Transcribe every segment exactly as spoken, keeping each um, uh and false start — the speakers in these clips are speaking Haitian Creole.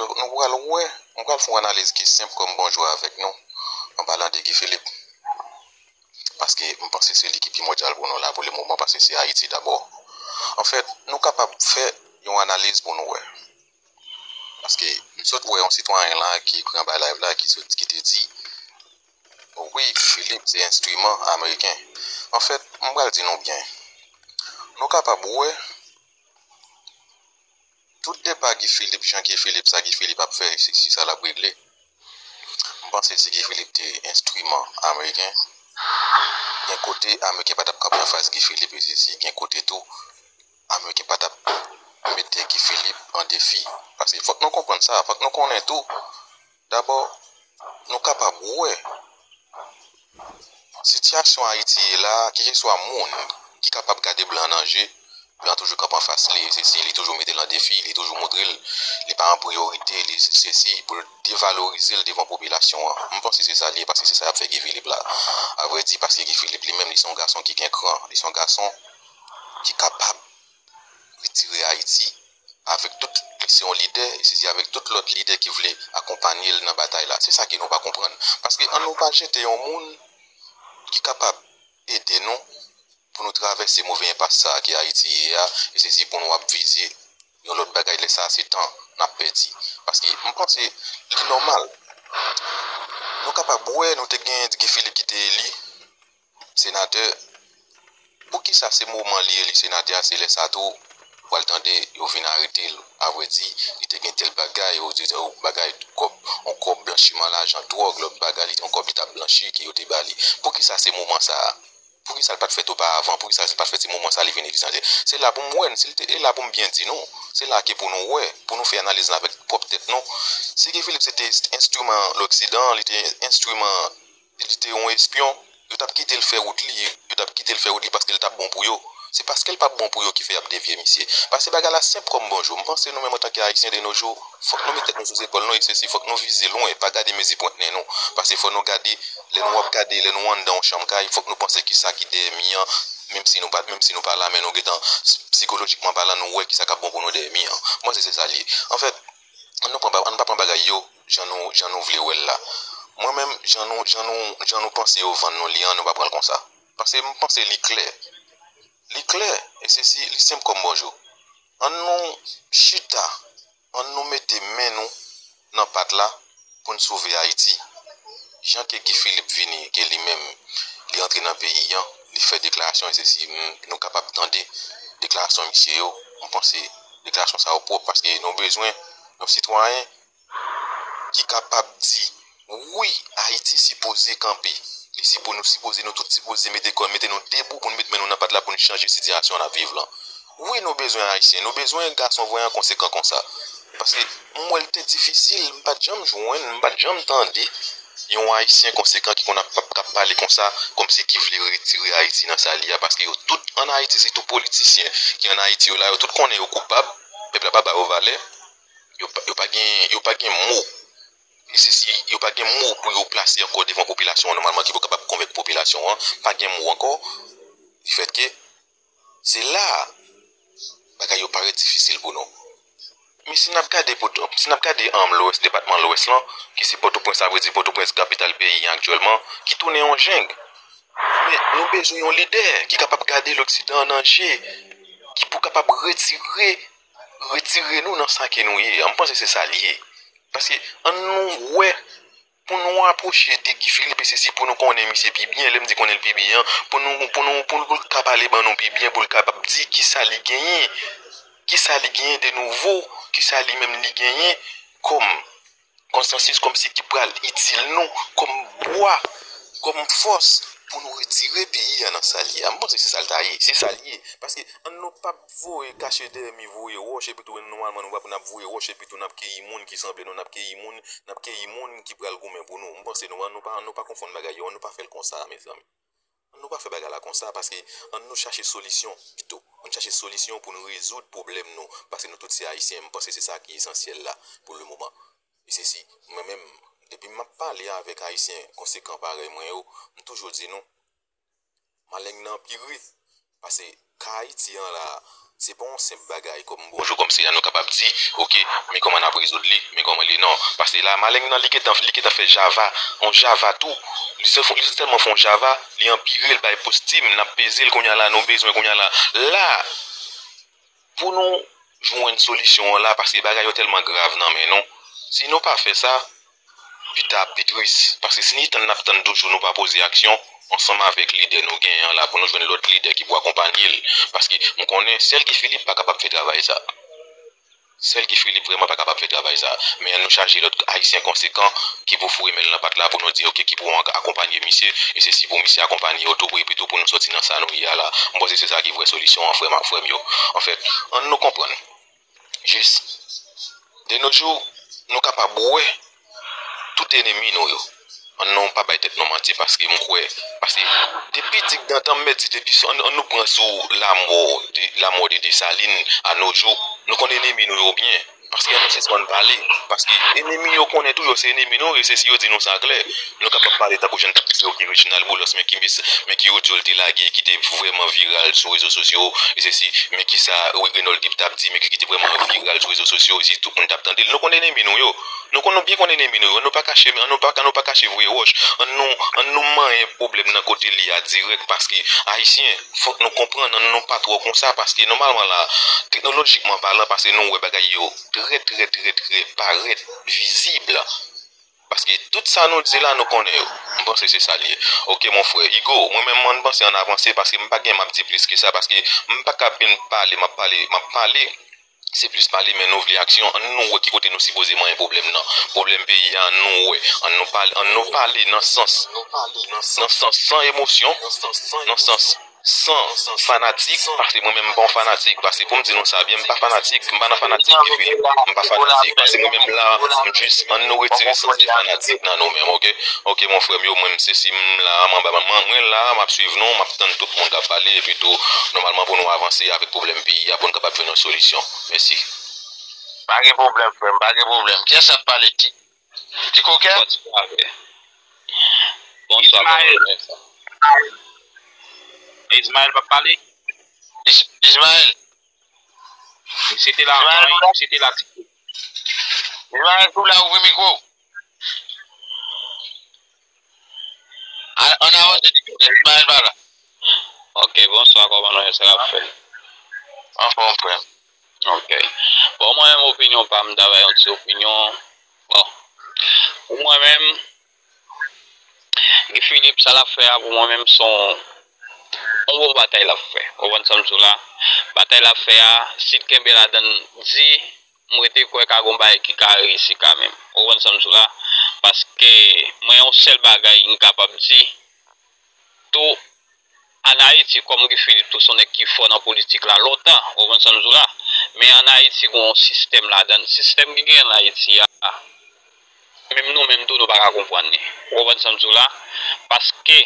Nou pral wè, mwen pral fè yon analiz ki senp kòm bonjou avèk nou, an palan de Guy Philippe. Paske m panse se li ki primòdyal pou nou la pou le moman, paske se Ayiti dabò. Anfèt, nou kapab fè yon analiz pou nou wè. Paske m sot wè yon sitwayen la ki ekri anba live la ki sot ki te di, wi, Philippe se enstriman ameriken. Anfèt, m pral di nou byen. Nou kapab wè tout depa Guy Philippe, jan Guy Philippe, sa Guy Philippe ap fè, se si sa l ap regle. M panse si Guy Philippe te enstriman ameriken, gen kote ameriken pa t ap kanpe anfas Guy Philippe, e se si gen kote tou ameriken pa t ap mete Guy Philippe an defi. Paske fòk nou konprann sa, fòk nou konnen tou, dabò, nou kapab wè sitiyasyon Ayiti ye la, kèlkeswa moun ki kapab gade blan nan je, blan toujou kanpe anfas li, e se si li toujou mete l an defi, li toujou montre l, li pa an priyorite, li se si pou l devalorize l devan popilasyon an. M panse se sa li ye, paske se sa y ap fè Guy Philippe la. Avrèdi, paske Guy Philippe li menm, li se yon gason ki gen kran, li se yon gason ki kapab retire Ayiti avèk tout, li se yon lidè, e se avèk tout lòt lidè ki vle akonpanye l nan batay la. Se sa ke nou pa konprann. Paske ann nou pa jete yon moun ki kapab ede nou pou nou travèse move enpas sa a ke Ayiti ye a, e se si pou nou ap vize yon lòt bagay, lè sa a se tan n ap pèdi. Paske m panse li nòmal. Nou kapab wè, nou te gen Guy Philippe ki te eli senatè. Poukisa se moman li eli senatè a, se lè sa tou, w al tande yo vin arete l, avrèdi, li te gen tèl bagay, yo di, oh, bagay, kòb, yon kòb blanchiman lajan, dwòg, lòt bagay, li te yon kòb li t ap blanchi, ke yo te ba li. Poukisa se moman sa a? Poukisa l pa t fèt oparavan? Poukisa l pa t fèt se moman sa a li vin eli senatè? Se la pou m wè n, si l te, e la pou m byen di nou. Se la ke pou nou wè, pou nou fè analiz lan avèk pwòp tèt nou. Si Guy Philippe se te enstriman Loksidan, li te enstriman li te yon espyon, yo t ap kite l fè wout li, yo t ap kite l fè wout li paske l t ap bon pou yo. Se paske l p ap bon pou yo ki fè y ap devye misye. Paske bagay la senp kòm bonjou. M panse nou menm antanke Ayisyen de nos jours, fòk nou met tèt nou sou zepòl nou e se si, fòk nou vize lwen, pa gade mezi pwent nen nou. Paske fò nou gade, lè nou ap gade, lè nou anndan yon chanm kay, fòk nou panse kisa ki dèyè mi an, menm si nou pa, menm si nou pa la, men nou gentan, sikolojikman palan, nou wè kisa k ap bon pou nou dèyè mi an. M panse se sa l ye. Anfèt, ann nou pran, ann pa pran bagay yo jan nou, jan nou vle wè l la. Mwen menm, jan nou, jan nou, jan nou panse yo vann nou li an, nou pa pran l konsa. Paske m panse li klè. Li klè, e se si, li senp kòm bonjou. Ann nou chita, ann nou mete men nou nan pat la pou n sove Ayiti. Jan ke Guy Philippe vini, ke li menm, li antre nan peyi an, li fè deklarasyon, e se si m, nou kapab tande deklarasyon misye yo, m panse deklarasyon sa yo pwòp, paske nou bezwen yon sitwayen ki kapab di, wi, Ayiti sipoze kanpe. Li sipo-, nou sipoze, nou tout sipoze mete kò, mete nou debou pou n met men nou nan pat la pou n chanje sitiyasyon n ap viv lan. Wi, nou bezwen Ayisyen, nou bezwen gason vanyan konsekan konsa. Paske m wè l te difisil, m pa t janm jwenn, m pa t janm tande yon Ayisyen konsekan ki konn ap, ap, ap pale konsa, kòmsi ki vle retire Ayiti nan sa li a, paske yo tout ann Ayiti, sitou politisyen ki ann Ayiti yo la, yo tout konnen yo koupab, pèp la pa ba yo valè, yo pa, yo pa gen, yo pa gen mo. E se si yo pa gen mo pou yo plase ankò devan popilasyon an nòmalman ki pou kapab konvenk popilasyon an, pa gen mo ankò, ki fèt ke se la a bagay yo parèt difisil pou nou. Men si n ap gade, si n ap gade, um, Lwès, depatman Lwès lan, ki se Pòtoprens, sa vle di Pòtoprens kapital peyi an aktyèlman, ki tounen yon jeng. Men nou bezwen yon lidè ki kapab gade Loksidan an nan je, ki pou kapab retire, retire nou nan sa ke nou ye. M panse se sa l ye. Paske ann nou wè, pou nou apwoche de Guy Philippe, e se si pou nou konnen misye pi byen, lè m di konnen l pi byen an, pou nou, pou nou, pou l, pou l ka pale ban nou pi byen, pou l kapab di kisa li genyen, kisa li genyen de nouvo, kisa li menm li genyen kòm konsansis, kòmsi ki pral itil nou kòm bwa, kòm fòs pou nou retire peyi a nan sa l ye a. M panse se sa l ta ye, se sa l ye. Paske ann nou p ap voye kache dèyè mi, voye wòch, epi tou, nòmalman, nou pa pou n ap voye wòch, epi tou, n ap keyi moun ki sanble nou, n ap keyi moun, n ap keyi moun ki pral goumen pou nou. M panse nou, ann nou pa, ann nou pa konfonn bagay yo, ann nou pa fè l konsa, mezanmi. Ann nou pa fè bagay la konsa, paske ann nou chache solisyon pito. Ann chache solisyon pou nou rezoud pwoblèm nou, paske nou tout se Ayisyen. M panse se sa ki esansyèl la, pou le moman. E se si, mwen menm, depi m ap pale avèk Ayisyen konsekan parèy mwen yo, m toujou di nou, maleng nan pi ri pase ka Ayiti an la, Se pa yon senp bagay kòm bonjou, kòm se la nou kapab di, oke, men kòman n ap rezoud li, men kòman li, non. Paske la, maleng nan, li gentan, li gentan fè java, yon java tou. Li se fon, li se tèlman fè yon java, li anpire l, bay postim, n ap peze l kounye a la, nou bezwen kounye a la. La, pou nou jwenn solisyon an la, paske bagay yo tèlman grav nan men nou. Si nou pa fè sa, pita ap pi tris. Paske si ni tann n ap tann toujou, nou pa poze aksyon ansanm avèk lidè nou genyen an la, pou nou jwenn lòt lidè ki pou akonpanye l. Paske m konnen sèl Guy Philippe pa kapab fè travay sa. Sèl Guy Philippe vrèman pa kapab fè travay sa. Men ann nou chache lòt Ayisyen konsekan ki pou foure men l nan pat la pou nou di, oke, ki pou an-, akonpanye misye, e se si pou misye akonpanye yo tou, epi tou pou nou sòti nan sa nou ye a la. M panse se sa ki vrè solisyon an, frè m ak frè m yo. Anfèt, ann nou konprann. Jis, de nos jours, nou kapab wè tout enemi nou yo. Ann nou pa bay tèt nou manti, paske m kwè, paske depi digdantan m mèt di, depi sou, ann, ann nou pran sou lanmò de, lanmò de Desalin a nos jours, nou konn enemi nou yo byen. Paske ann nou sispann pale. Paske enemi yo konnen tou yo se enemi nou, e se si yo di nou sa klè. Nou kapab pale tankou jan n t ap di se oke Reginald Boulos, men ki mis, men ki odyo l te lage ki te vrèman viral sou rezo sosyo, e se si, men ki sa Reginald Deep t ap di, men ki te vrèman viral sou rezo sosyo, e si tout moun t ap tande l. Nou konn enemi nou yo. Nou konn, nou byen konn enemi nou yo. Ann nou pa kache, ann nou pa, ann nou pa kache voye wòch. Ann nou, ann nou manyen pwoblèm nan kote li a dirèk, paske Ayisyen, fòk nou konprann, ann nou pa twò konsa, paske nòmalman la, teknolojikman palan, paske nou wè bagay yo trè, trè, trè, trè parèt vizib. Paske tout sa nou di la, nou konnen yo. M panse se sa l ye. Oke, mon frè. Igo, mwen menm, mwen panse ann avanse, paske m pa gen m ap di plis ke sa, paske m pa ka vin pale, m ap pale, m ap pale. Se plis pale, men nou vle aksyon. Ann nou wè ki kote nou sipoze manyen pwoblèm nan. Pwoblèm peyi a, ann nou wè. Ann nou pale, ann nou pale nan sans, nan sans san emosyon, nan sans san fanatik, paske mwen menm m pa yon fanatik, paske pou m di nou sa byen, m pa fanatik, m pa nan fanatik, epi m pa fanatik, paske mwen menm la, m jis, ann nou retire sans de fanatik nan nou menm, oke? Oke, mon frè m yo, mwen m se si m la, m anba, mwen, mwen la, m ap swiv nou, m ap tann tout moun k ap pale, epi tou, nòmalman pou nou avanse avèk pwoblèm peyi a, pou n kapab jwenn yon solisyon. Mèsi. Pa gen pwoblèm, frè m, pa gen pwoblèm. Kiyès ap pale? Ti, ti kokè? Bonswa, bonswa, Ismaël. Ismaël p ap pale? Is-, Ismaël. Misye te la, Ismaël, wi, misye te la. Ismaël, tou la, ouvri mikwo. A, ann avanse, Ismaël pa la. Ok, bonswa, kòman nou ye, sa k ap fèt? Anfòm, frè m. Ok. Bon, mwen menm, opinyon pa m, m ta bay yon ti opinyon. Bon, pou mwen menm, Guy Philippe, sa l ap fè a, pou mwen menm, se yon, yon bon batay l ap fè. Ou konprann sa m di w la? Batay l ap fè a, si l kenbe ladan l, di, m rete kwè ka gen yon bagay ki ka reyisi kanmenm. Ou konprann sa m di w la? Paske mwen, yon sèl bagay m kapab di, tou, ann Ayiti, kòm Guy Philippe tou, se yon nèg ki fò nan politik la lontan, ou konprann sa m di w la? Men ann Ayiti, gen yon sistèm ladan l. Sistèm ki gen ann Ayiti a, menm nou menm tou, nou pa ka konprann li. Ou konprann sa m di w la? Paske,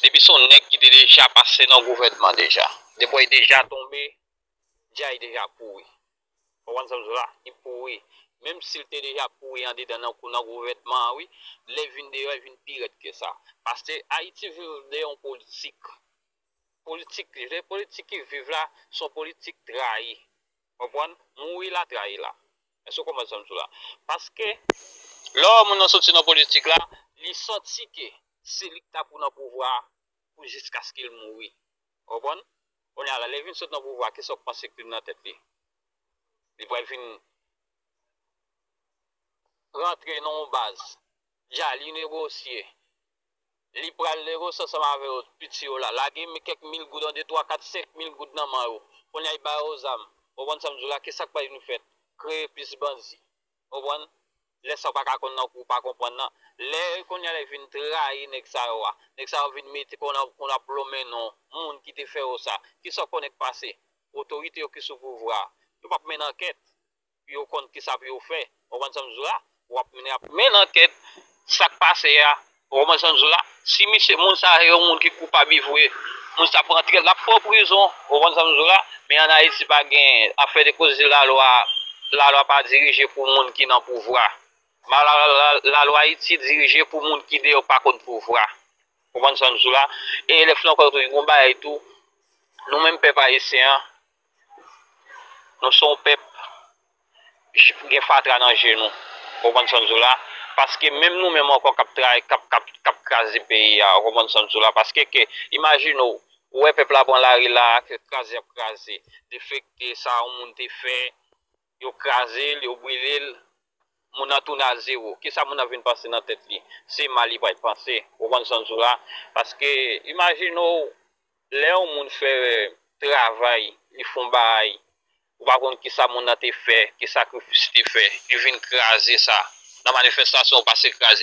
depi se yon nèg ki te deja pase nan gouvènman deja, depi w deja tonbe, djay deja pouri. Ou konprann sa m di w la? Li pouri. Menm si l te deja pouri andedan nan kou, nan gouvènman an, wi, lè l vin deyò, l vin pi rèd ke sa. Paske Ayiti viv de yon politik. Politik, lè politik ki viv la, se yon politik trayi. Konprann? Mouri la, trayi la. Èske w konprann sa m di w la? Paske, lè w wè moun nan soti nan politik la, li santi ke se li k ta pou nan pouvwa a pou jiskaske l mouri. Ou konprann? Kounye a la, lè l vin sot nan pouvwa, kisa w panse k vin nan tèt li? Li pral vin rantre nan yon baz. Dja, li negosye. Li pral negosye ansanm avè yo, piti yo la. Lage kèk mil goud, de twa, kat, senk mil goud nan men yo. Kounye a, li ba yo zam. Ou konprann sa m di w la? Kisa k pral vin fèt? Kreye plis bandi. Ou konprann? Lè sa w pa ka konn nan kou, w pa konprann nan. Lè kounye a lè vin trayi nèg sa yo a, nèg sa yo vin mete konn ap, konn ap lonmen non moun ki te fè yo sa. Kisa w konnen k pase? Otorite yo ki sou pouvwa a, yo p ap mennen ankèt pou yo konn kisa pou yo fè. Ou konprann sa m di w la? W ap mennen, ap mennen ankèt sa k pase a. Ou konprann sa m di w la? Si misye, moun sa a se yon moun ki koupab vre, moun sa ap rantre, l ap pran prizon. Ou konprann sa m di w la? Men ann Ayiti pa gen afè de koze lalwa, lalwa pa dirije pou moun ki nan pouvwa. Ma-, la-, la-, la-, lalwa Ayiti dirije pou moun ki deyò pa konn pouvwa. Ou konprann sa m di w la? E lè fè ankò tou, yon bagay tou, nou menm pèp ayisyen an, Nou se yon pèp gen fatra nan je nou. Ou konprann sa m di w la? Paske menm nou menm ankò k ap travay, k ap, k ap, k ap kraze peyi a, ou konprann sa m di w la? Paske ke, imajine w, ou wè pèp la pran lari la, ke kraze y ap kraze, defekte sa yon moun te fè, yo kraze l, yo brile l, moun nan tounen a zewo. Kisa moun nan vin panse nan tèt li? Se mal li pral panse. Ou konprann sa m di w la? Paske, imajine w, lè yon moun fè travay, li fè yon bagay, ou pa konn kisa moun nan te fè, ki sakrifis li te fè, li vin kraze sa. Nan manifestasyon, ou pase kraze.